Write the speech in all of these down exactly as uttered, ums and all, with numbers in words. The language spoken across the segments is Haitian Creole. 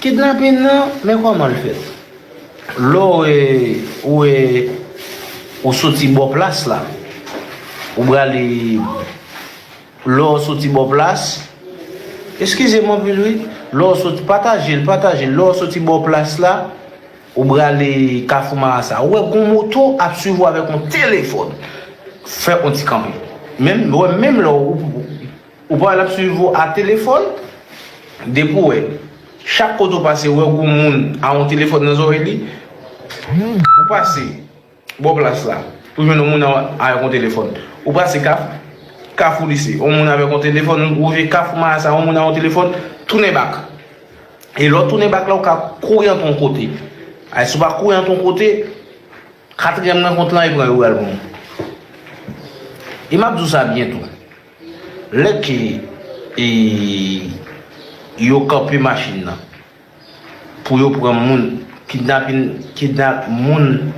Kidnapin nan, men kòman l fèt. Lè w wè, ou wè, ou soti bò plas la, ou prale, lè w soti bò plas, eskize m anpil wi, lè w soti, pataje l, pataje l, lè w soti bò plas la, ou prale Kafou Marasa, ou wè gon moto ap swiv ou avèk yon telefòn, fè yon ti kanpe. Menm, ou wè, menm lè w, ou pa wè l ap swiv ou a telefòn, depi w wè, chak kote w pase, ou wè gon moun a yon telefòn nan zòrèy li, ou pase bò plas la, ou jwenn yon moun a, avèk yon telefòn. Ou pase Kaf, Kafou Lise, yon moun avèk yon telefòn, ou rive Kafou Marasa, yon moun a yon telefòn, tounen bak. E lè w tounen bak la, ou ka kouri antre yon kote. Ay, si w pa kouri antre yon kote, katriyèm rankont lan, e pran yo pral pran w. E m ap di w sa byen tou. Lè ke, e, yo kanpe machin nan pou yo pran moun, kidnapin, kidnap moun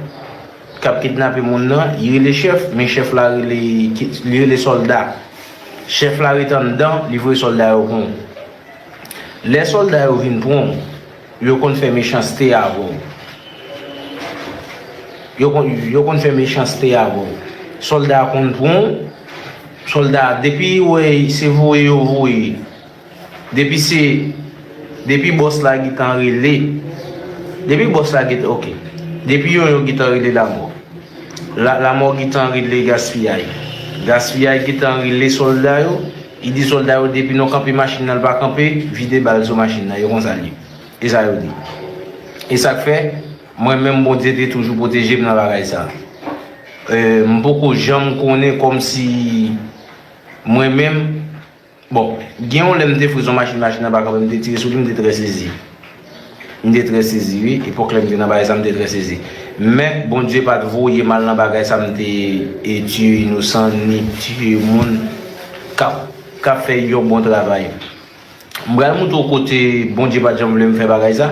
k ap kidnape moun nan, li rele chèf, men chèf la rele, li rele sòlda. Chèf la ret anndan, li voye sòlda yo pran w. Lè sòlda yo vin pran w, yo konn fè mechanste avè w. Yo konn, yo konn fè mechanste avè w. Sòlda a konn pran w, sòlda a, depi wè se voye yo voye, depi se, depi bòs la gentan rele, depi bòs la gentan, oke, depi yo, yo gentan rele lamò. La, lamò gentan rele gaspiyay. Gaspiyay gentan rele sòlda yo. Li di sòlda yo, depi nou kanpe machin nan, l pa kanpe, vide bal sou machin nan. Yo konsa l ye. E sa yo di. E sa k fè, mwen menm, Bondye te toujou pwoteje m nan bagay sa. E, m poko janm konnen kòmsi mwen menm, bon, gen yon lè m te friz yon machin, machin nan pa kanpe, m te tire sou li, m te trè sezi. M te trè sezi, wi. Epòk lè m te nan bagay sa, m te trè sezi. Men, Bondye pa t voye m al nan bagay sa, m te, e, tiye inosan, ni tiye moun k ap, k ap fè yon bon travay. M pral montre w kote Bondye pa t janm vle m fè bagay sa.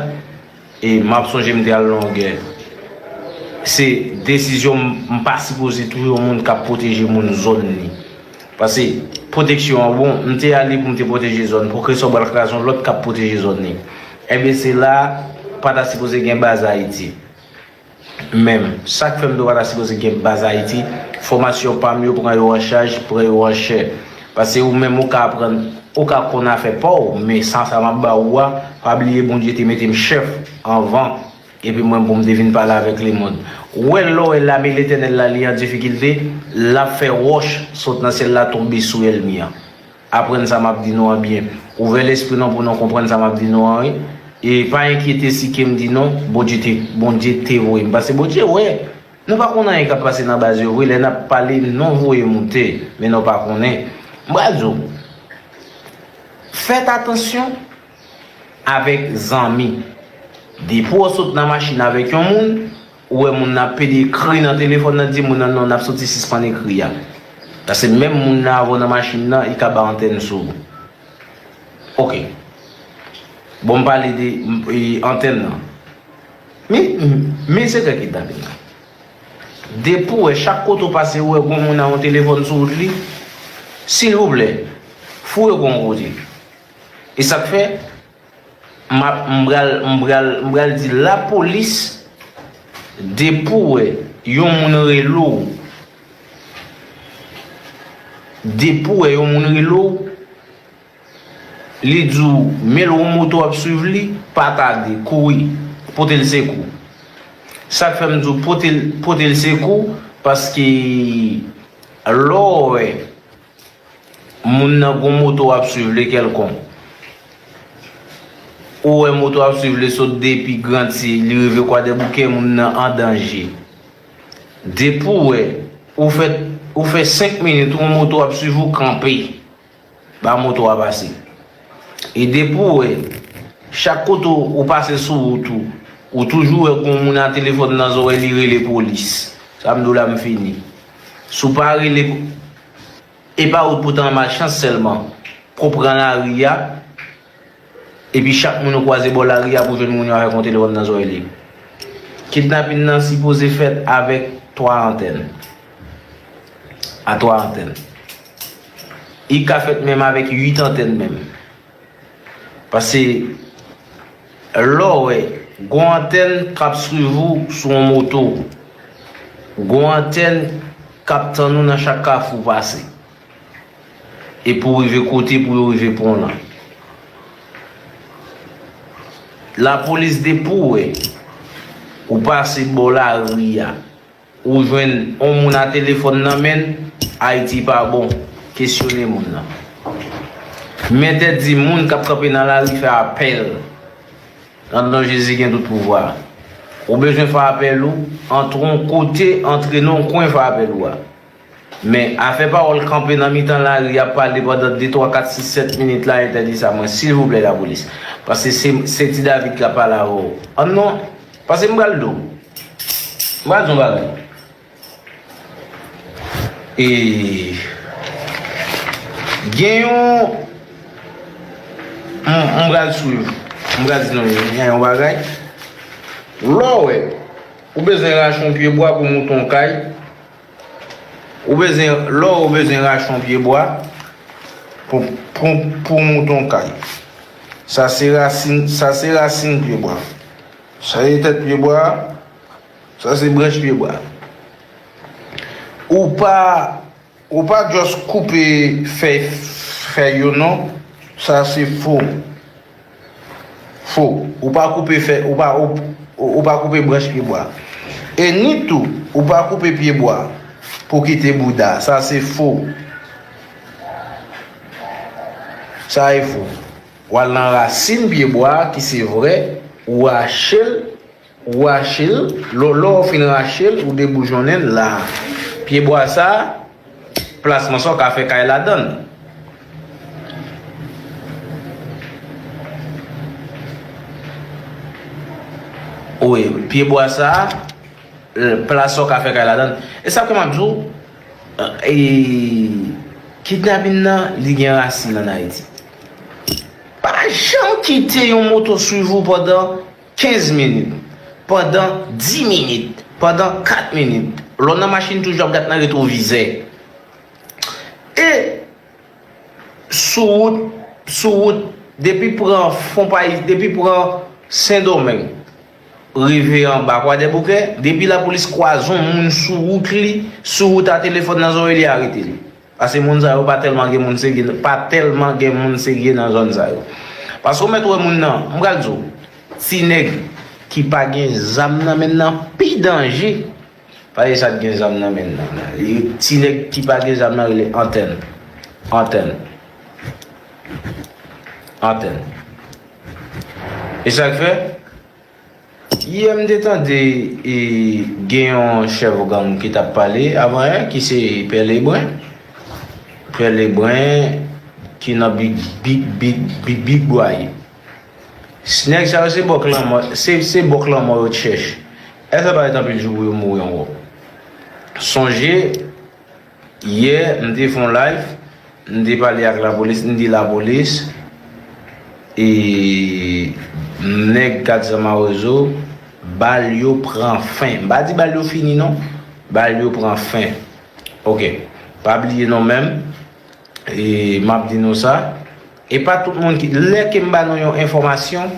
E m ap sonje m te al longè. Se desizyon m, m pa sipoze touye yon moun k ap pwoteje moun zòn li. Paske pwoteksyon an bon, m te ale pou m te pwoteje zòn. Pwokesè pral kraze yon lòt k ap pwoteje zòn li. Enben, se la, pa ta sipoze gen baz Ayiti. Menm, sa k fè m di w pa ta sipoze gen baz Ayiti, fòmasyon pa m yo pran yo an chaj, pran yo an chè. Paske ou menm ou ka aprann, ou ka konn afè pa w, men sa, sa m ap ba ou a, pa bliye Bondye te mete m chèf anvan, epi mwen pou m te vin pale avèk lemonn. Ou wè lè w wè lame Letènèl la li an difikilte, l ap fè wòch sot nan syèl la tonbe sou ènmi an. Aprann sa m ap di nou an byen. Ouvè lespri nou pou nou konprann sa m ap di nou an, wi. E pa enkyete si ke m di nou, Bondye te, Bondye te voye m. Paske Bondye wè. Nou pa konn anyen k ap pase nan baz yo vre. Lè n ap pale, nou voye moute. Men nou pa konnen. M pral di w, fèt atansyon avèk zanmi. Depi w sot nan machin avèk yon moun, ou wè moun nan ap pede ekri nan telefòn nan, di moun nan, "Non, n ap soti sispann ekri a." Paske menm moun nan avè w nan machin nan, li ka ba antèn sou ou. Oke. Bon, m pale de, m, e, antèn nan. Men, men sekrè kidnapin nan. Depi w wè chak kote w pase, ou wè gon moun a yon telefòn sou wout li, silvouplè, foure gon kote. E sa k fè, m ap, m pral, m pral, m pral di lapolis, depi w wè yon moun rele w, depi w wè yon moun rele w, li di w, men l yon moto ap swiv li, pa tade, kouri, pote l sekou. Sa k fè m di w pote l, pote l sekou, paske lè w wè moun nan gon moto ap swiv li kèlkonk, ou wè moto ap swiv li sot depi Granti, li rive Kwadèboukè, moun nan an danje. Depi w wè, ou fè, ou fè senk minit, yon moto ap swiv ou, kanpe. Ba moto a pase. E depi w wè, chak kote w pase sou wout ou, ou toujou wè gon moun a telefòn nan zòrèy li rele polis. Sa m di w la m fini. Si w pa rele, e pa wout pou w ta nan malchans sèlman. Pou w pran lari a, epi chak moun ou kwaze bò lari a pou jwenn moun yo avèk yon telefòn nan zòrèy li. Kidnapin nan sipoze fèt avèk twa antèn. A twa antèn. Li ka fèt menm avèk uit antèn menm. Paske Lè w wè gon antèn k ap swiv ou sou yon moto, gon antèn k ap tann ou nan chak kafou w pase, epi w rive kote pou yo rive pran w lan. Lapolis, depi w wè ou pase bò lari a, ou jwenn yon moun a telefòn nan men l, Ayiti pa bon, kesyone moun nan. Mèt di moun k ap kanpe nan lari fè apèl. Nan non Jezi gen tout pouvwa. Ou bezwen fè apèl ou, antre yon kote, antre nan yon kwen fè apèl ou a. Men afè pawòl kanpe nan mitan lari ap pale pandan de, twa, kat, sis, sèt minit la entèdi sa mwen, silvouplè lapolis. Paske se, se Ti David k ap pale avè w. An non, paske m pral di w. M pral di w yon bagay. E gen yon, m, m pral swiv. M pral di nou yon, yon bagay. Lè w wè ou bezwen rache yon pye bwa pou moute yon kay, ou bezwen, lè w wè ou bezwen rache yon pye bwa pou, pou, pou moute yon kay. Sa se rasin, sa se rasin pye bwa. Sa se tèt pye bwa. Sa se branch pye bwa. Ou pa, ou pa just koupe fèy, fèy yo non. Sa se fo. Fo. Ou pa koupe fèy, ou pa, ou, ou pa koupe branch pye bwa. E ni tou, ou pa koupe pye bwa pou kite bouda. Sa se fo. Sa e fo. W al nan rasin pye bwa a ki se vrè, ou rache l, ou rache l, lè, lè w fin rache l, ou deboujonnen l la. Pye bwa sa a, plasman sa w ka fè kay ladan l. Wi, pye bwa sa a, plas sa w ka fè kay ladan l. E sa ke m ap di w, e, kidnapin nan, li gen rasin ann Ayiti. Pa janm kite yon moto swiv ou pandan kenz minit, pandan dis minit, pandan kat minit. Lè w nan machin toujou ap gad nan retwovizè. E sou wout, sou wout, depi pran Fon Payi, depi pran Sendomeng, rive anba Kwadèboukè, depi lapolis kwaze yon moun sou wout li, sou wout a telefòn nan zòrèy li arete li. Paske moun sa yo pa tèlman gen moun serye, pa tèlman gen moun serye nan zòn sa yo. Paske w mèt wè moun nan, m pral di w, ti nèg ki pa gen zam nan men l nan pi danje pase sa k gen zam nan men l nan. Li, ti nèg ki pa gen zam nan rele antèn. Antèn. Antèn. E sa k fè? Yè m te tande, e, gen yon chèf gang ki t ap pale avan yè, ki se Pè Lebren. Pè Lebren ki nan big, big, big, big, big bway. Nèg sa yo se bòk lanmò, se, se bòk lanmò yo t chèch. Èske sa pa ret anpil jou pou yo mouri ankò? Sonje, yè, m te fè yon live, m te pale ak lapolis, m di lapolis, e nèg kat zam a rezo, bal yo pran fen. M pa di bal yo fini non, bal yo pran fen. Oke, pa bliye non men m, e m ap di nou sa, e pa tout moun ki, lè ke m ba nou yon enfòmasyon,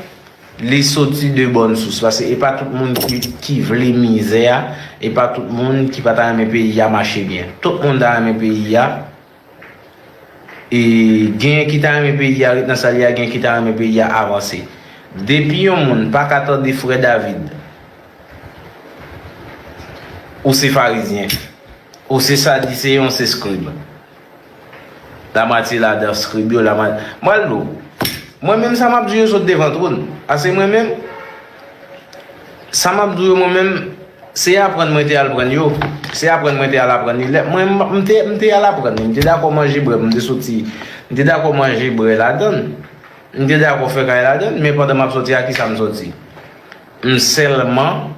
li soti de bòn sous, paske e pa tout moun ki, ki vle mizè a, e pa tout moun ki pa ta renmen peyi a mache byen. Tout moun ta renmen peyi a, e genyen ki ta renmen peyi a ret nan sa l ye a, genyen ki ta renmen peyi a avanse. Depi yon moun pa ka tande frè David, ou se farizyen, ou se sadiseyen, ou se skrib. Lamwatye ladan skrib yo, lamwatye. M pral di w, mwen menm sa m ap di w yo sot devan twòn. Ase mwen menm, sa m ap di w yo mwen menm, se aprann mwen te al prann yo. Se aprann mwen te al aprann li. Lè, mwen, m, m te, m te al aprann li. M te dakò manje brè, m te soti. M te dakò manje brè ladan l. M te dakò fè kay ladan l, men pandan m ap soti a, kisa m soti? M sèlman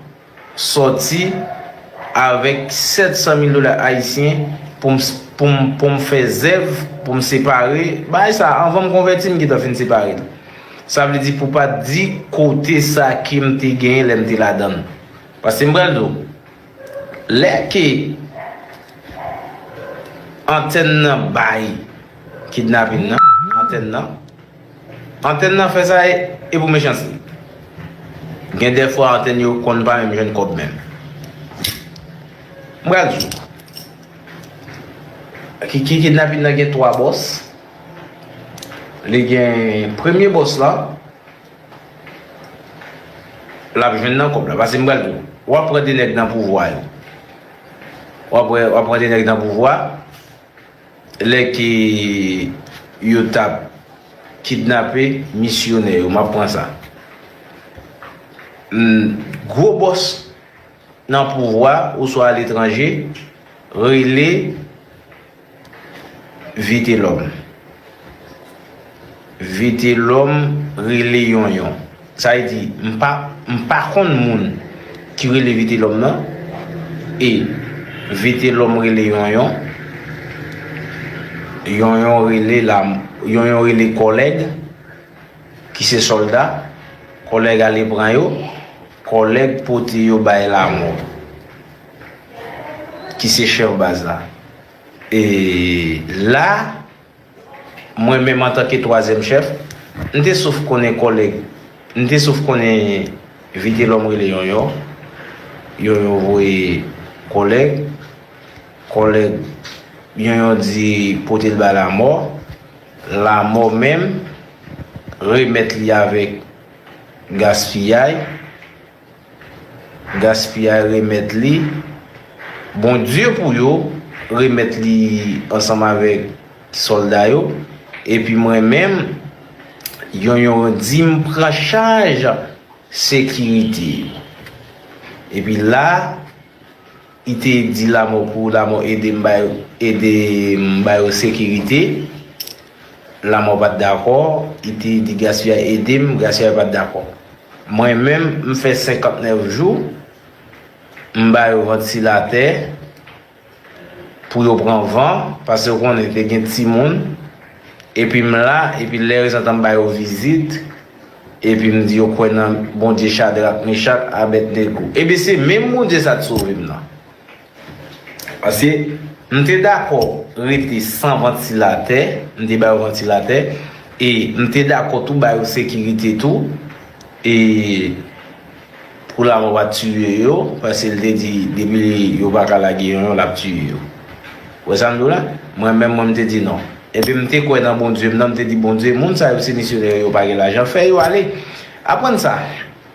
sòti avèk sèt san mil dola ayisyen pou m, pou m, pou m fè zèv, pou m separe. Bagay sa, anvan m konvèti, m gentan fin separe l. Sa vle di pou pa di kote sa ke m te genyen lè m te ladan l. Paske m pral di w, lè ke antèn nan bay kidnapin nan, antèn nan, Antèn nan fè sa e, e pou mechanste. Gen de fwa antèn yo konn pa menm jwenn kòb menm. M pral di w, ki, ki kidnapin nan gen twa bòs. Li gen premye bòs la, l ap jwenn nan kòb la. Paske m pral di w, w ap pran de nèg nan pouvwa yo. W ap pran, w ap pran de nèg nan pouvwa. Lè ke yo t ap kidnape misyonè yo, m ap pran sa. Gwo bòs nan pouvwa oswa aletranje rele Vitelòm. Vitelòm rele Yonyon. Sa vle di, m pa, m pa konn moun ki rele Vitelòm nan. E Vitelòm rele Yonyon. Yonyon rele la, Yonyon rele kòlèg ki se sòlda. Kòlèg ale pran yo. Kòlèg pote yo bay Lamò, ki se chèf baz la. E la, mwen menm antanke twazyèm chèf, m te sof konnen kòlèg, m te sof konnen Vitelòm rele Yonyon. Yonyon voye kòlèg, kòlèg Yonyon di pote l bay Lamò. Lamò menm remèt li avèk gaspiyay. Gaspiyay remèt li. Bondye pou yo remèt li ansanm avèk sòlda yo. Epi mwen menm, Yonyon di m pran chaj sekirite yo. Epi la, li te di Lamò pou Lamò ede m ba yo, ede m ba yo sekirite. Lamò pa t dakò, li te di Gaspiyay ede m, Gaspiyay pa t dakò. Mwen menm, m fè senkantnèf jou, m ba yo vantilatè pou yo pran van, paske w konnen te gen timoun, epi m la, epi lè rezantan m ba yo vizit, epi m di yo kwè nan Bondye Chadrak, Mechak, Abèdnego. Ebyen, se menm Bondye sa t sove m nan. Paske m te dakò rete san vantilatè, m te ba yo vantilatè, e m te dakò tou ba yo sekirite tou, e pou Lamò pa tiye yo, paske l te di depi yo pa ka lage Yonyon, l ap tiye yo. Ou wè sa m di w la? Mwen menm, mwen, m te di non. Epi m te kwè nan Bondye m nan, m te di, Bondye, moun sa yo se misyonè yo, yo pa gen lajan, fè yo ale. Aprann sa,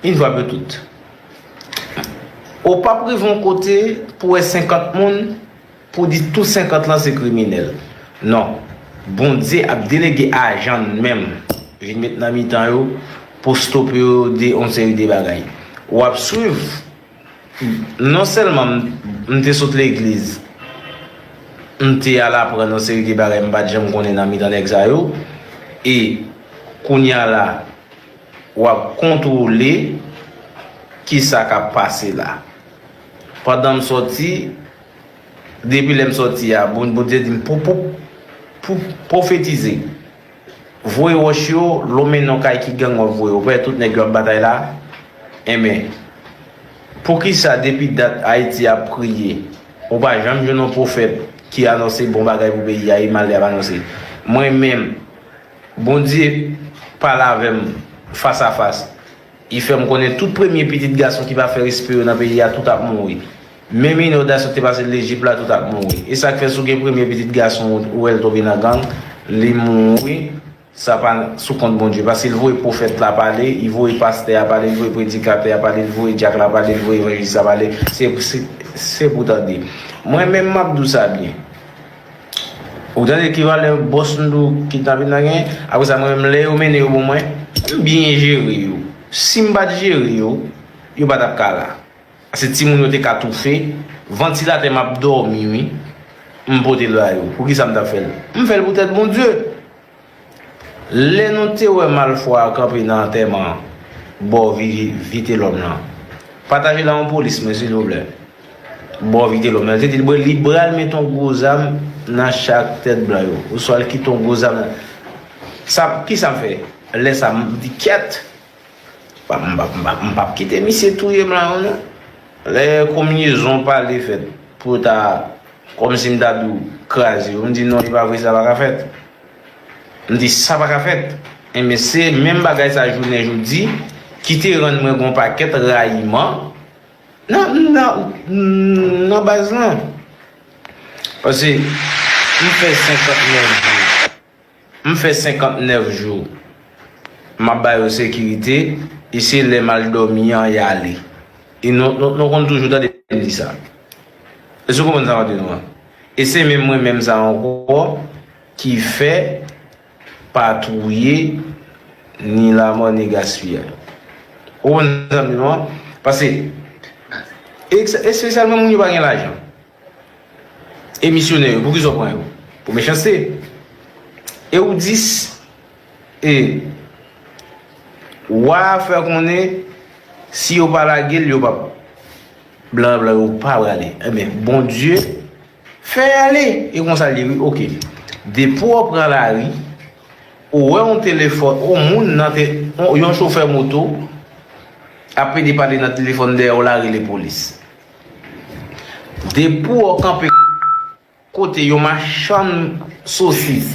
yon fwa pou tout. Ou p ap rive yon kote pou wè senkant moun, pou di tout senkant lan se kriminèl. Non. Bondye ap delege ajan l menm vin met nan mitan yo pou stope yo de yon seri de bagay. W ap swiv, non sèlman m, m te sot legliz, m te al aprann yon seri de bagay m pa t janm konnen nan mitan nèg sa yo, e kounye a la, w ap kontwole kisa k ap pase la. Pandan m sòti, depi lè m sòti a, Bon-, Bondye di m pou, pou, pou pwofetize. Voye wòch yo, lonmen nan kay ki gang w ap voye. Ou wè tout nèg yo ap batay la? Enben, poukisa depi dat Ayiti ap kriye, ou pa janm jwenn yon pwofèt ki anonse bon bagay pou peyi a, e mal li ap anonse? Mwen menm, Bondye pale avè m fas a fas. Li fè m konnen tout premye pitit gason ki pa fè respè yo nan peyi a, tout ap mouri. Menm inondasyon ki te pase Lejip la, tout ap mouri. E sa k fè si w gen premye pitit gason ou, ou wè l tonbe nan gang, li mouri, sa pa sou kont Bondye. Paske l voye pwofèt la pale, li voye pastè a pale, li voye predikatè a pale, li voye dyak la pale, li voye evanjelis la pale. Se, se, se pou tande. Mwen menm, m ap di w sa byen. Ou tande ki valè bòs m di w kidnapin nan gen? Apre sa, mwen menm, lè yo mennen yo ban mwen, m byen jere yo. Si m pa t jere yo, yo pa t ap ka la. Paske timoun yo te ka toufe, vantilatè m ap dòmi, wi. M pote l ba yo. Poukisa m t ap fè l? M fè l poutèt Bondye. Lè nou te wè malfwa a kanpe nan antèman bò Vi-, Vitelòm lan, pataje l a yon polis mwen, silvouplè. Bò Vitelòm lan. Li te di l, li pral met yon gwo zam nan chak tèt blan yo. Oswa l kite yon gwo zam nan. Sa, kisa m fè? Lè sa, m di, kyèt! M p ap, m p ap, m p ap, m p ap kite misye touye m la, non. Lè konbinezon pale fèt pou yo ta, kòmsi m ta di w, kraze yo, m di, non, li pa vre, sa pa ka fèt. M di, sa pa ka fèt. Enben, se menm bagay sa jounen jodi, ki te rann mwen gon pakèt rayiman nan, nan, nan baz lan. Paske m fè senkant nèf jou. M fè senkant nèf jou. M ap ba yo sekirite, e se lè m al dòmi an y ale. E nou, nou, nou konn toujou tande m di sa. Èske w konprann sa m ap di nou an? E se menm mwen menm sa ankò ki fè patwouye ni lanmò ni gaspiyay. Ou konprann sa m di nou an? Paske, eks-, espesyalman moun yo pa gen lajan. E misyonè yo, poukisa w pran yo? Pou mechanste. E ou dis, e wa a fè konnen, si yo pa lage l, yo p ap, blan blan yo pa prale. Ebyen, Bondye fè y ale. E konsa l ye, wi, oke. Depi w pran lari, ou wè yon telefòn, yon moun nan te, yon, yon chofè moto ap pede pale nan telefòn dèyè w la, rele polis. Depi w kanpe kote yon machann sosis,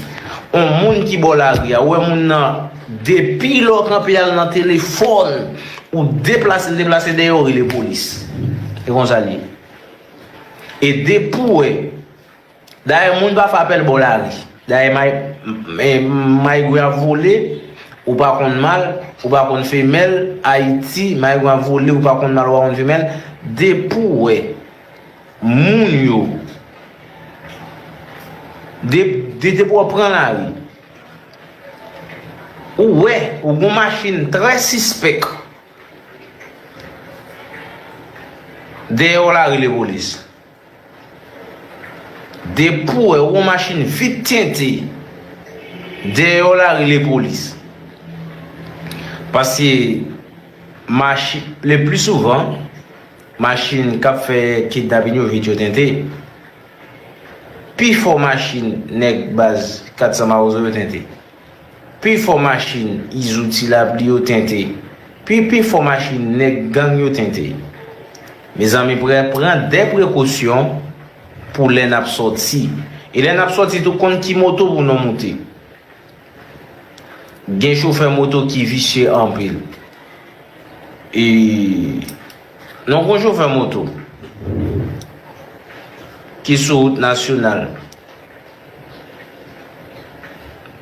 yon moun ki bò lari a, ou wè moun nan, depi lè w kanpe al nan telefòn, ou deplase l, deplase dèyè w, rele polis. E konsa l ye. E depi w wè, dayè moun pa fè apèl bò lari. Dayè may-, m-, m-, maygwen ap vole, ou pa konn mal, ou pa konn femèl, Ayiti, maygwen ap vole, ou pa konn mal, ou pa konn femèl, depi w wè moun yo, de, de, depi w pran lari, ou wè, ou gon machin trè sispèk dèyè w la, rele polis. Depi w wè yon machin vit tente dèyè w la, rele polis. Paske machi-, le pli souvan, machin k ap fè kidnapin yo vit yo tente. Pifò machin nèg baz kat san Mawozo yo tente. Pifò machin Izo Ti Lapli yo tente. Pi, pifò machin nèg gang yo tente. Mezanmi, pre-, pran de prekosyon pou lè n ap sòti. E lè n ap sòti tou, konn ki moto pou nou moute. Gen chofè moto ki visye anpil. E nou gon chofè moto ki sou wout nasyonal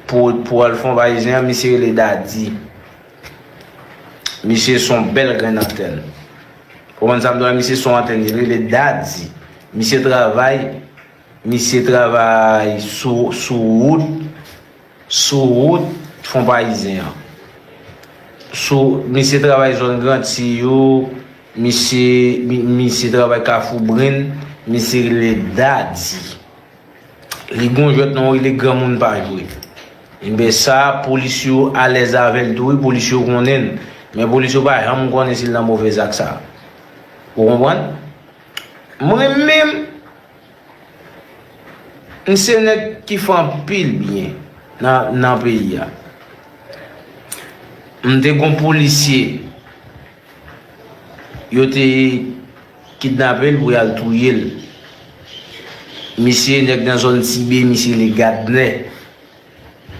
pou, pou al Fon Payizyen an, misye rele Dadi. Misye se yon bèl grenn antèn. Ou konprann sa m di w la, misye se yon antèn, li rele Dadi. Misye travay, misye travay sou, sou wout, sou wout Fon Payizyen an. Sou, misye travay zòn Granti yo, misye, mi-, misye travay Kafou Bren, misye rele Dadi. Li gon jwèt non, li granmoun pa jwe. Enben sa, polis yo alèz avè l tou, wi, polis yo konnen l. Men polis yo pa janm konnen si l nan move zak sa. Ou konprann? Mwen menm, m se nèg ki fè anpil byen nan, nan peyi a. M te gon polisye, yo te kidnape l pou y al touye l. Misye nèg nan zòn Tibe, misye rele Gadnè.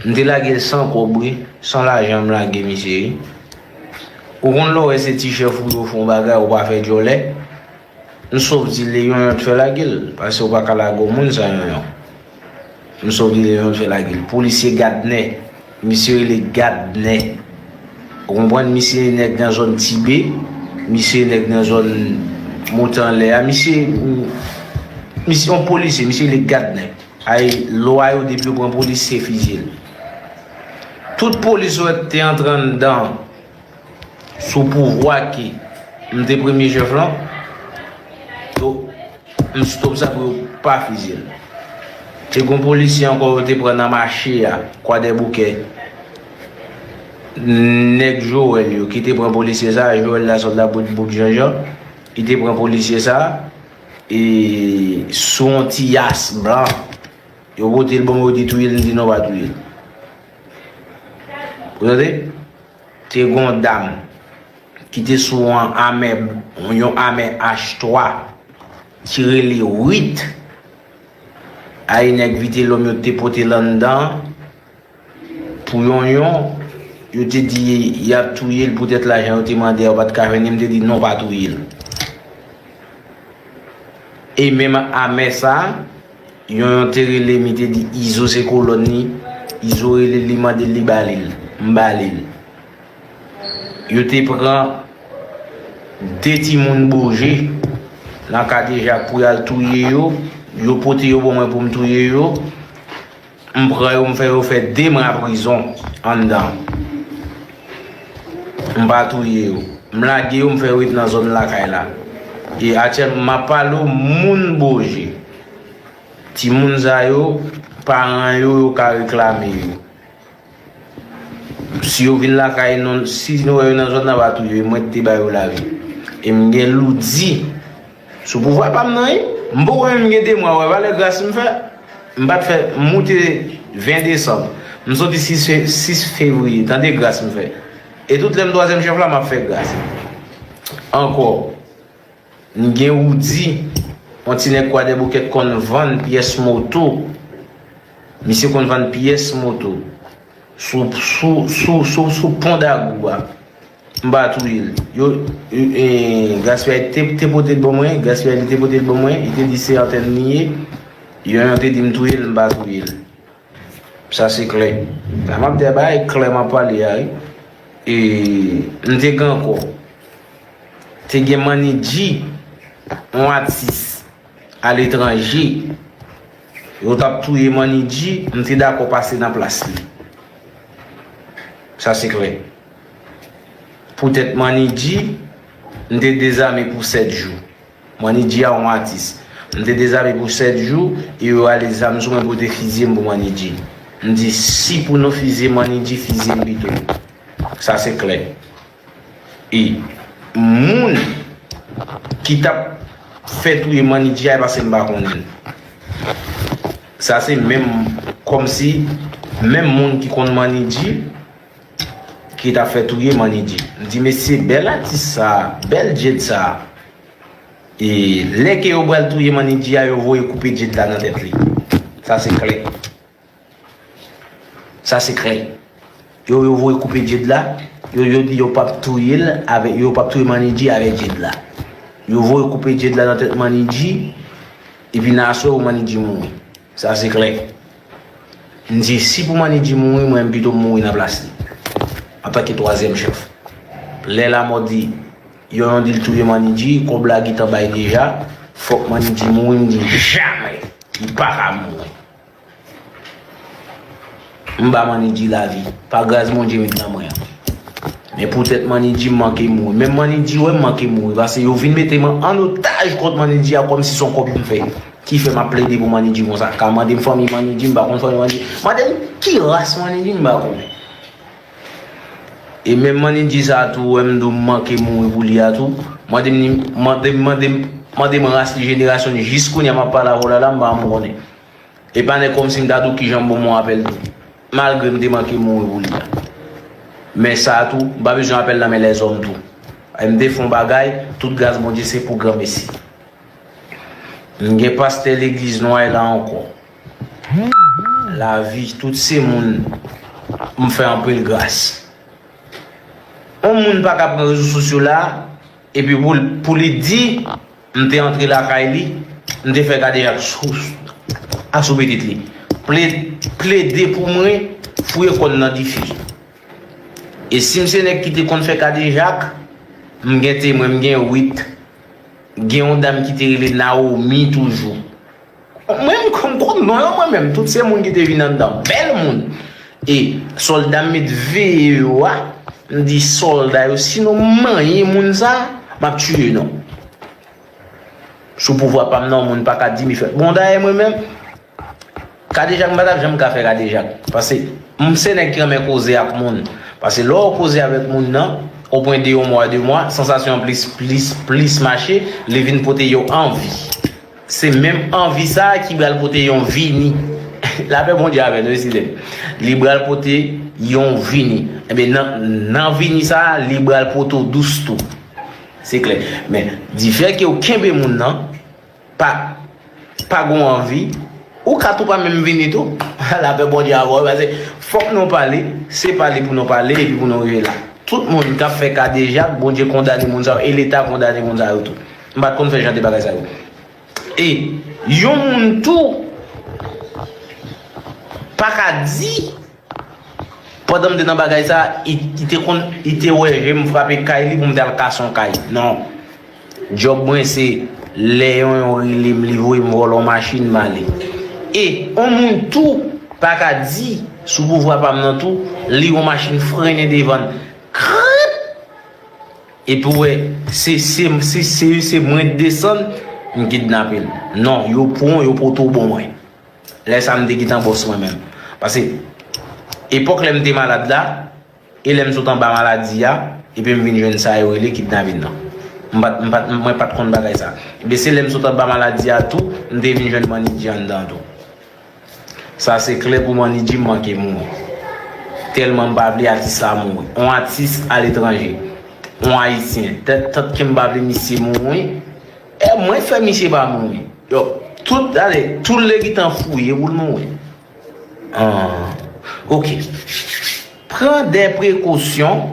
M te lage l san kòb, wi, san lajan m lage misye, wi. Ou konn lè w wè se ti chèf ou yo fè yon bagay, ou pa fè djòlè. M sòv di l e yonyon t fè lage l, paske ou pa ka lage yon moun san yonyon. M sòv di l e yonyon t fè lage l. Polisye Gadnè, misye rele Gadnè. Ou konprann, misye nèg nan zòn Tibe, misye nèg nan zòn Montanlè a, misye, misye yon polisye, misye rele Gadnè. Ay, lwa yo depi yo pran polisye fizye l. Tout polis ou wè k te antre anndan sou pouvwa ki m te premye chèf lan, yo, m stop sa pou yo pa fizye l. Te gon polisye ankò yo te pran nan mache a, Kwadèboukè. Nèg Joel yo ki te pran polisye sa, Joel la sòt la bout bouk janjan, li te pran polisye sa, e sou yon ti yas blan. Yo pote l ban mwen, yo di touye l, m di non, pa touye l. Ou tande? Te gon dam ki te sou yon amè, yon amè H twa ki rele Wit. Ay, nèg Vitelòm yo te pote l anndan pou yonyon, Yo te di y ap touye l poutèt lajan yo te mande a, yo pa t ka jwenn li, m te di non, pa touye l. E menm amè sa, yon, yon te rele m, li te di Izo se kolòn li. Izo rele l, li mande l, li ba li l. M ba li l. Yo te pran de timoun bouje nan Kadejak pou y al touye yo. Yo pote yo ban mwen pou m touye yo. M pran yo, m fè yo fè de mwa prizon anndan. M pa touye yo. M lage yo, m fè yo ret nan zòn lakay la. E aktyèlman, m ap pale w, moun bouje. Timoun sa yo, paran yo, yo ka reklame yo. Si yo vin lakay nou, si nou wè yo nan zòn nan, pa touye yo, e mwen ki te ba yo lavi. E m gen loudi sou pouvwa pa m nan, wi. M poko menm gen de mwa, wè valè gras m fè. M pa t fè, m moute ven desanm. M soti sis fe-, sis fevriye, tande gras m fè. E tout lè m twazyèm chèf la, m ap fè gras. Ankò, m gen Woody, yon ti nèg Kwadèboukè k konn vann pyès moto. Misye konn vann pyès moto. Sou, sou, sou, sou, sou pon Dagou a. M pa touye l. Yo, e, e, Gaspiyay te, te pote l ban mwen, Gaspiyay li te pote l ban mwen, li te di se antèn li ye. Yon, yon te di m touye l, m pa touye l. Sa se klè. Sa m ap di a, bagay klè m ap pale a, wi. E, m te gen ankò. Te gen Manidji, yon atis aletranje. Yo t ap touye Manidji, m te dakò pase nan plas li. Sa se klè. Poutèt Manidji, m te dezame pou sèt jou. Manidji a yon atis. M te dezame pou sèt jou, e yo rale zam sou mwen pou yo te fizye m pou Manidji. M di, si pou nou fizye Manidji, fizye m pito. Sa se klè. E moun ki t ap fè touye Manidji a, e paske m pa konnen l. Sa se menm, kòmsi, menm moun ki konn Manidji, ki t ap fè touye Manidji. M di, mesye, bèl atis sa, bèl Djed sa. E lè ke yo pral touye Manidji a, yo voye koupe Djed la nan tèt li. Sa se klè. Sa se klè. Yo, yo voye koupe Djed la, yo, yo di yo p ap touye l avèk, yo p ap touye Manidji avèk Djed la. Yo voye koupe Djed la nan tèt Manidji, epi nan aswè pou Manidji mouri. Sa se klè. M di, si pou Manidji mouri, mwen m pito m mouri nan plas li. Antanke twazyèm chèf. Lè lamò di, yon, yon di l touye Manidji, kòb la gentan bay deja, fòk Manidji mouri, m di, jamè, li pa ka mouri. M ba Manidji lavi, pa gras Bondye met nan mwen an. Men poutèt Manidji, m manke mouri. Menm Manidji wè m manke mouri, paske yo vin mete m an otaj kont Manidji a, kòmsi se yon kòb m fè. Ki fè m ap plede pou Manidji konsa. Ka mande m fanmi Manidji, m pa konn fanmi Manidji. Mande m ki ras Manidji, m pa konnen. E menm Manidji sa a tou, wè m di w m manke mouri pou li a tou. Mande m, mande m, mande m, mande m ras li, jenerasyon li. Jis kounye a m ap pale avè w la, la, m pa janm konnen. E pa nèg kòmsi m ta di w kijan m bon, m bon apèl tou. Malgre m te manke mouri pou li a. Men sa a tou, m pa bezwen apèl nan men lèzòm tou. E m te fè yon bagay, tout gras Bondye se pou granmesi. M gen pastè legliz nou ay la ankò. Lavi, tout se moun m fè anpil gras. Yon moun pa ka pran rezo sosyo la, epi pou, pou li di, m te antre lakay li, m te fè kadejak sou, asou pitit li. Ple-, plede pou mwen, fouye kò l nan dife. E si m se nèg ki te konn fè kadejak, m gen temwen, m gen wit. Gen yon dam ki te rele Naomi toujou. Mwen, m, m konn non yo, mwen menm. Tout se moun ki te vin anndan. Bèl moun. E sòlda m met veye yo a, m di sòlda yo, si nou manyen moun sa, m ap tiye nou. Sou pouvwa pa m nan, yon moun pa ka di m fè. Bon, dayè, mwen menm, kadejak, m pa t ap janm ka fè kadejak. Paske m se nèg ki renmen koze ak moun. Paske lè w koze avèk moun nan, opwen de yon mwa, de mwa, sansasyon an plis, plis, plis mache, li vin pote yon anvi. Se menm anvi sa a ki pral pote yon vini. Lapè Bondye avè nou, wi, silvouplè. Li pral pote yon vini. Ebyen, nan, nan vini sa a, li pral pote w dous tou. Se klè. Men, difè ke w kenbe moun nan, pa, pa gon anvi, Ou ka tou pa menm vini tou. Lapè Bondye avè w, paske fòk nou pale, se pale pou nou pale epi pou nou rive la. Tout moun k ap fè kadejak, Bondye kondane moun sa yo, e Leta kondane moun sa yo tou. M pa t konn fè jan de bagay sa yo. E yon moun tou pa ka di, pandan m te nan bagay sa, li, li te konn, li te wè je m frape kay li pou m te al kase yon kay. Non. Djòb mwen se lè yon, yon rele m, li voye m vòlò machin, m ale. E yon moun tou pa ka di sou pouvwa pa m nan tou, li yon machin frennen devan l. Krip! Epi w wè, se, se, se, se, se mwen k desann, m kidnape l. Non, yo pran w, yo pote w ban mwen. Lè sa a, m te gentan bòs mwen menm. Paske, epòk lè m te malad la, e lè m sot anba maladi a, epi m vin jwenn sa yo rele kidnapin nan. M pa t, m pa t, mwen pa t konn bagay sa. Ebyen, se lè m sot anba maladi a tou, m te vin jwenn mannitji anndan tou. Sa se klè pou mannitji m manke mouri. Tèlman m pa vle atis la mouri. On atis aletranje. On ayisyen. Tèt tant ke m pa vle misye mouri. E mwen fè misye pa mouri. Donk, tout, ale, tout le gentan fouye pou l mouri. Ah, ok. Pran de prekosyon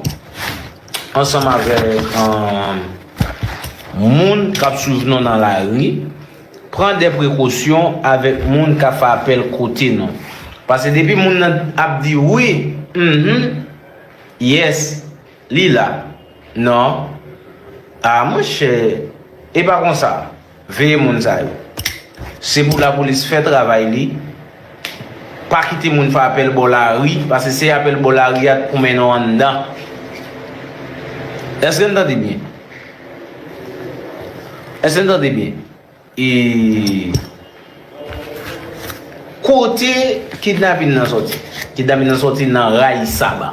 ansanm avèk, ah, moun k ap swiv nou nan lari. Pran de prekosyon avèk moun k ap fè apèl kote nou. Paske depi moun nan ap di wi, mhm, yes, li la. Non. Ah, monchè, e pa konsa. Veye moun sa yo. Se pou lapolis fè travay li. Pa kite moun fè apèl bò lari, paske se apèl bò lari a k pou mennen w anndan. Èske n tande byen? Èske n tande byen? E kote kidnapin nan sòti? Kidnapin nan sòti nan Rayisab.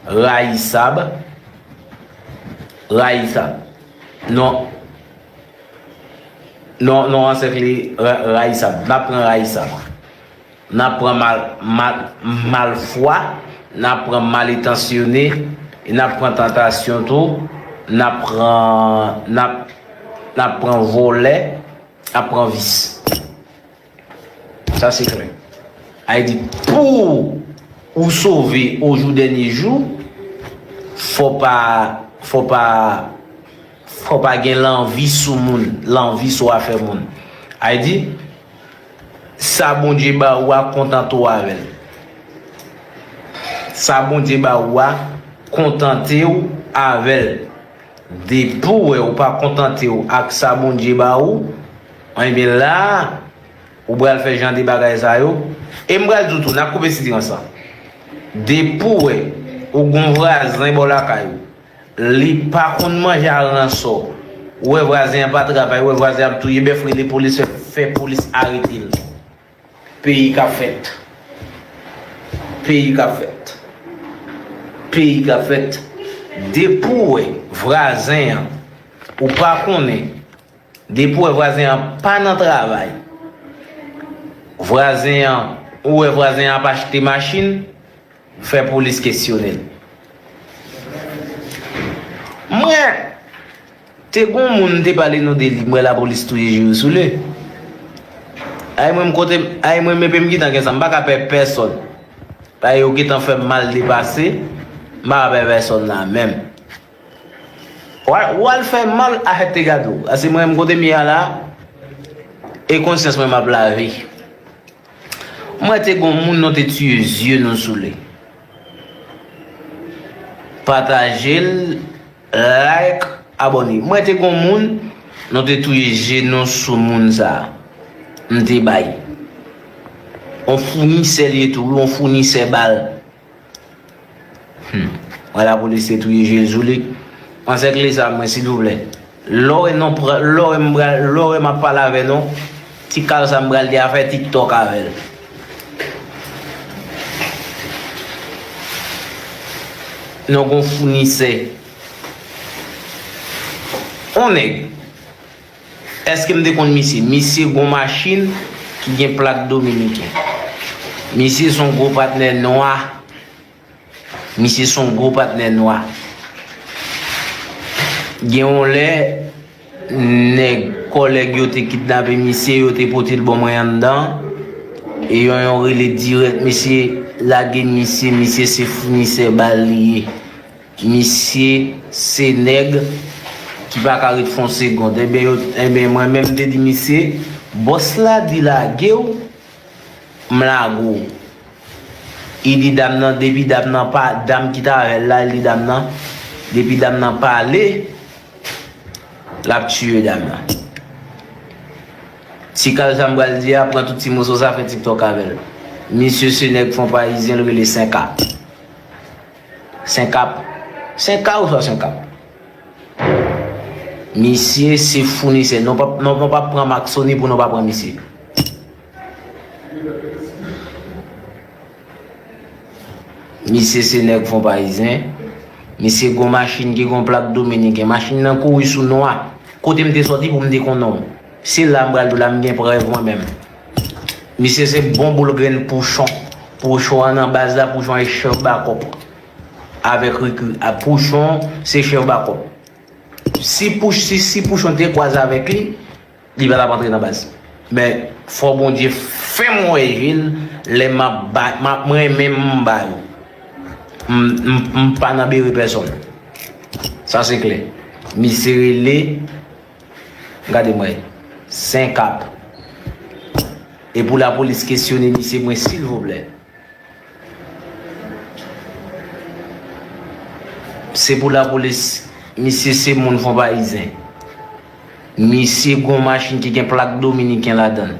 Rayisab. Rayisab. Non. Non, non, ansèkle Ra-, Rayisab. N ap pran Rayisab. N ap pran mal, mal, malfwa, n ap pran malentansyone, e n ap pran tantasyon tou, n ap pran, n ap, n ap pran vòlè, n ap pran vis. Sa se klè. Sa vle di, pou ou sove o jou dènye jou, fò pa, fò pa, fò pa gen lanvi sou moun, lanvi sou afè moun. Sa vle di, sa Bondye ba ou a, kontante w avè l. Sa Bondye ba ou a, kontante w avè l. Depi w wè ou pa kontante w ak sa Bondye ba ou, enben la, ou pral fè jan de bagay sa yo. E m pral di w tou, n ap koupe sitirans lan. Depi w wè ou gon vwazen bò lakay ou, li pa konn manje a ransò, ou wè vwazen an pa travay, ou wè vwazen an ap touye bèf, rele polis, fè, fè polis arete l. Peyi k ap fèt. Peyi k ap fèt. Peyi k ap fèt. Depi w wè vwazen an, ou pa konnen, depi w wè vwazen an pa nan travay, vwazen an, ou wè vwazen an ap achte machin, fè polis kesyone l. Mwen, te gon moun te pale nou de li, m wè lapolis touye Jules Soule. Ay mwen m kote, ay mwen m epi m gentan gen sa, m pa ka pè pèsonn. Paske yo gentan fè m mal depase, m pa ka pè pèsonn la menm. W al, w al fè mal a tèt te gade w. Paske mwen m kote m ye a la, e konsyans mwen m ap lave. Mwen te gon moun nou te tiye zye nou sou li. Pataje l, like, abòne. Mwen te gon moun nou te touye je nou sou moun sa a. M te bay. On founisè li ye tou, wi, on founisè bal. Hmm. Wè lapolis te touye Jules Soule. Ansèkle sa mwen, silvouplè. Lè w wè nou pran, lè w wè m pral, lè w wè m ap pale avè nou, ti kal sa m pral di a fè TikTok avè l. Nou gon founisè. On nèg. Èske m te konn misye? Misye gon machin ki gen plak dominiken. Misye se yon gwo patnè nwa. Misye se yon gwo patnè nwa. Gen yon lè, nèg, kòlèg yo te kidnape misye, yo te pote l ban mwen anndan. E Yonyon rele dirèk, mesye lage misye, misye se founisè bal li ye. Misye se nèg ki pa ka ret fè yon segond. Ebyen, yo, ebyen, mwen menm m te di misye, bòs la di lage w, m lage w. Li di dam nan, depi dam nan pa, dam ki t avè l la, li di dam nan, depi dam nan pale, l ap tiye dam nan. Ti kal sa m pral di a, pran tout ti moso sa, fè TikTok avè l. Misye se nèg fon payizyen, l rele Senkap. Senkap. Senkap ou swa Senkap? Misye se founisè. Nou p ap, nou, nou p ap pran Maxoni pou nou pa pran misye. Misye se nèg fon payizyen. Misye gon machin ki gon plak dominiken. Machin nan kouri sou nwa. Kote m te sòti pou m te konnen w? Se la m pral di w la, m gen prèv mwen menm. Misye se bon boul grenn Pouchon. Pouchon an nan baz la, Pouchon e chèf bakòp. Avèk Rikri. A Pouchon, se chèf bakòp. Si Pouch-, si, si Pouchon te kwaze avèk li, li pa t ap antre nan baz. Men, fò Bondye fè m wè je l, lè m ap ba, m ap, mwen menm m ba yo. M, m, m pa nan bere pèsonn. Sa se klè. Misye rele, gade mwen, Senkap. E pou lapolis kesyone misye mwen, silvouplè. Se pou lapolis, misye se moun fon payizyen. Misye gon machin ki gen plak dominiken ladan l.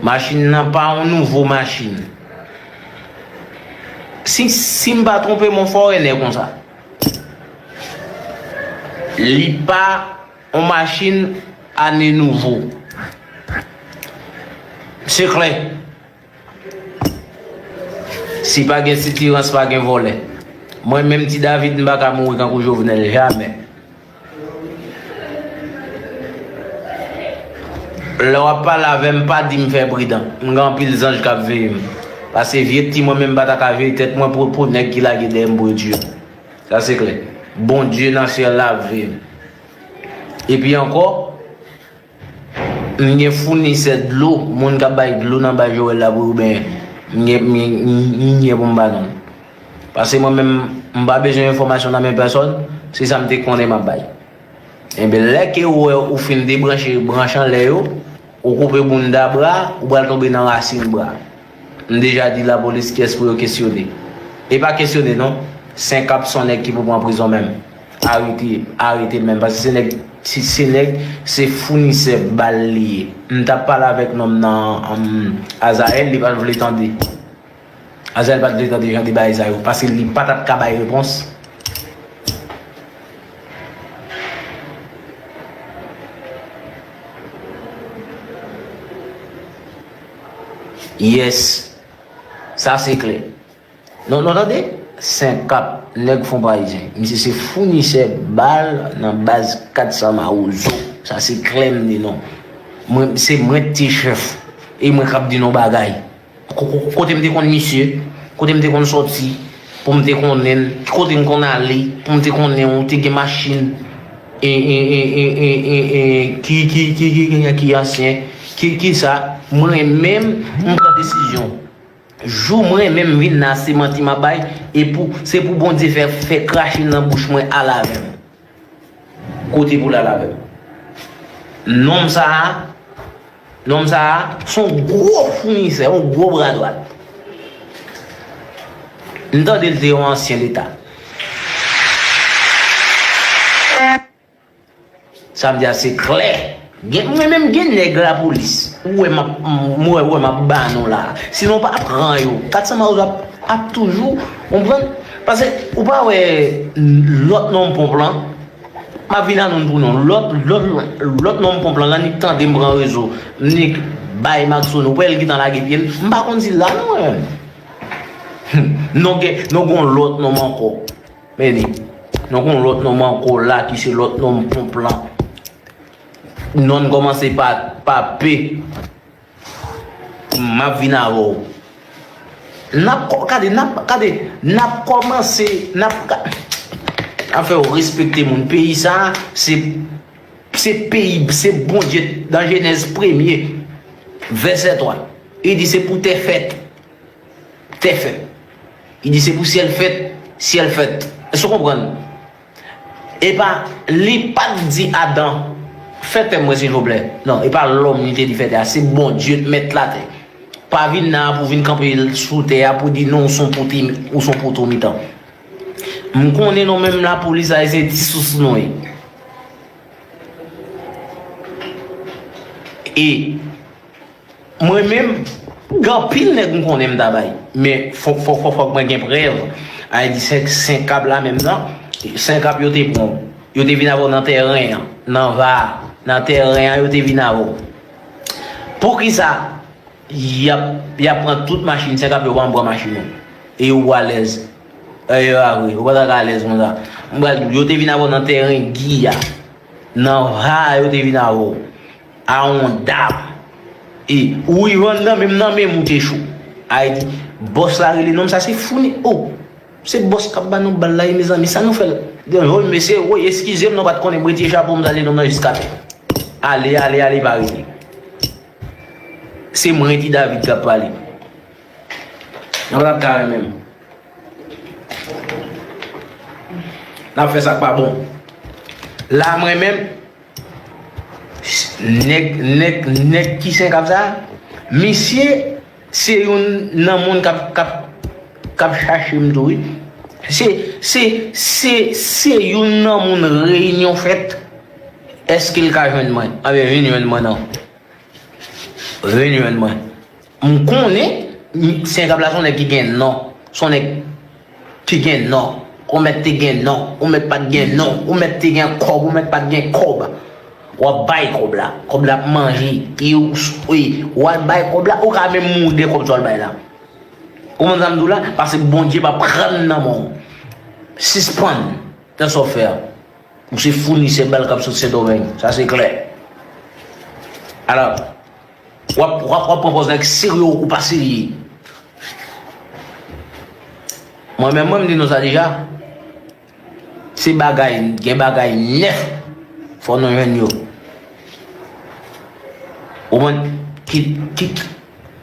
Machin nan pa yon nouvo machin. Si, si m pa twonpe m, yon fòrenè konsa. Li pa yon machin ane nouvo. Se klè. Si pa gen sitirans, pa gen vòlè. Mwen menm, Ti David, m pa ka mouri kankou Jovenel, jamè. Lè w ap pale avè m, pa di m fè pridan. M gen anpil zanj k ap veye m. Paske vye Ti, mwen menm, m pa ta ka veye tèt mwen pou, pou nèg ki lage dèyè m pou yo tiye m. Sa se klè. Bondye nan syèl la ap veye m. Epi ankò, m gen founisè dlo, moun k ap bay dlo nan bay Joel la pou yo benyen. M gen, m gen, m gen pou m ba non l. Paske mwen menm, m pa bezwen enfòmasyon nan men pèsòn, se sa m te konnen m ap bay. Enben, lè ke ou wè ou fin debranche branch anlè yo, ou koupe bounda bra, ou pral tonbe nan rasin bra. M deja di lapolis kiyès pou yo kesyone. E pa kesyone non, Senkap se yon nèg ki pou pran prizon menm. Arete, arete l menm, paske se nèg, se, se nèg, se founisè bal li ye. M t ap pale avèk nonm nan, um, Azayèl, li pa t vle tande. Azayèl pa t vle tande jan de bagay sa yo, paske li pa t ap ka bay repons. Yes. Sa se klè. Non, non, tande. Senkap, nèg fon payizyen. Misye se founisè bal nan baz kat san Mawozo. Sa se klè m di non. Mwen, se mwen ki te chèf. E mwen k ap di nou bagay. Ko-, ko-, kote m te konn misye, kote m te konn sòti, pou m te konnen l, ki kote m konn ale, pou m te konnen ou te gen machin, e, e, e, ki, ki, ki, ki, ki, ki ansyen, ki, ki sa, mwen menm, m pran desizyon. Jou mwen menm vin la, se manti m ap bay, e pou, se pou Bondye fè, fè krache nan bouch mwen al avè m. Kote pou l al avè m. Nonm sa a, nonm sa a, se yon gwo founisè, yon gwo bra dwat. M tande l se yon ansyen leta. Sa m di a se klè. Gen, mwen menm gen nèg lapolis. Ou wè m ap, m wè, wè m ap ba nou la. Sinon pa pran yo. Kat san Mawozo ap, ap toujou, konprann? Paske ou pa wè lòt nonm ponp lan. M ap vin anonn pou nou. Lòt, lòt, lòt nonm ponp lan, l annik tande m pran rezo. M nik bay Maxon, ou wè l gentan lage pye l. M pa konn si l la non mwen menm. Nou gen, nou gon lòt nonm ankò. Men li, nou gon lòt nonm ankò la ki se lòt nonm ponp lan. Non l kòmanse pa, pa P. M ap vin avè w. N ap kò-, gade, n ap, gade, n ap kòmanse, n ap ka-, n ap fè w respekte moun. Peyi sa a, se, se peyi, se Bondye, nan Jenèz premye, vèsè twa. Li di se pou tè fèt, tè fèt. Li di se pou syèl fèt, syèl fèt. Èske w konprann? Epa, li pa t di Adan, fè tè mwen silvouplè. Non, e pa lòm li te di fè tè a, se Bondye mèt latè. Pa vin la pou vin kanpe sou tè a pou di non, ou se yon pote, ou se yon poto mitan. M konnen nou menm lapolis la, se ti sous nou ye. E mwen menm, gen anpil nèg m konnen m ta bay. Men fòk, fòk, fòk, fòk mwen gen prèv. Ay di Sen, Sen Kab la menm nan. Sen Kab yo te pran w. Yo te vin avè w nan tèren an, nan va a, nan tèren an yo te vin avè w. Poukisa y ap, y ap pran tout machin, Sen Kab yo pa janm pran machin ou? E yo alèz. E yo avre, yo pa ta ka alèz konsa. M pral di w, yo te vin avè w nan tèren Gi a. Nan va a yo te vin avè w. A yon dam. E ou rive anndan, menm nan menm ou te cho. Ay di, bòs la rele nonm sa se Founi. O, se bòs k ap ba nou bal la wi, mezanmi, sa nou fè l? Yo, yo, mesye, woy, eskize m, nou pa t konnen, m retire chapo m, salye nonm nan jiskatè. Ale, ale, ale, pa rete. Se mwen ki David k ap pale. Nou pa t ap ka renmen m. N ap fè sa k pa bon. La, mwen menm, nèg, nèg, nèg ki Sen Kab sa, misye se youn nan moun k ap, k ap, k ap chache m tou, wi. Se, se, se, se youn nan moun reyinyon fèt. Èske l ka jwenn mwen? Anben, vin jwenn mwen non. Vin jwenn mwen. M konnen, m, Sen Kab la se yon nèg ki gen non. Se yon nèg ki gen non. Ou mèt te gen non. Ou mèt pa t gen non. Ou mèt te gen kòb. Ou mèt pa t gen kòb. W ap bay kòb la. Kòb la ap manje. E w, wi, w al bay kòb la. Ou ka menm mouri de kòb sa w al bay la. Ou konprann sa m di w la? Paske Bondye p ap pran l nan men w. Sispann nan sa w fè a. Ou se founisè bal k ap sot Sendomeng. Sa se klè. Alò, w ap, w ap, w ap pran pòz nèg serye, ou pa serye. Mwen menm, mwen, m di nou sa deja. Se bagay, gen bagay nèf, fò nou jwenn yo. Ou konprann? Ki, ki,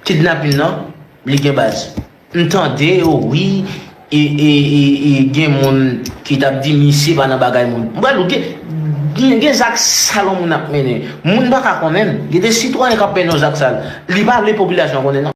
kidnapin nan, li gen baz. M tande yo, wi, e, e, e, e gen moun ki t ap di misye pa nan bagay moun. M pral di w, gen, gen, gen zak sal yon moun ap mennen. Moun pa ka konnen l. Gen de sitwayen k ap mennen yon zak sal. Li pa vle popilasyon an konnen, non.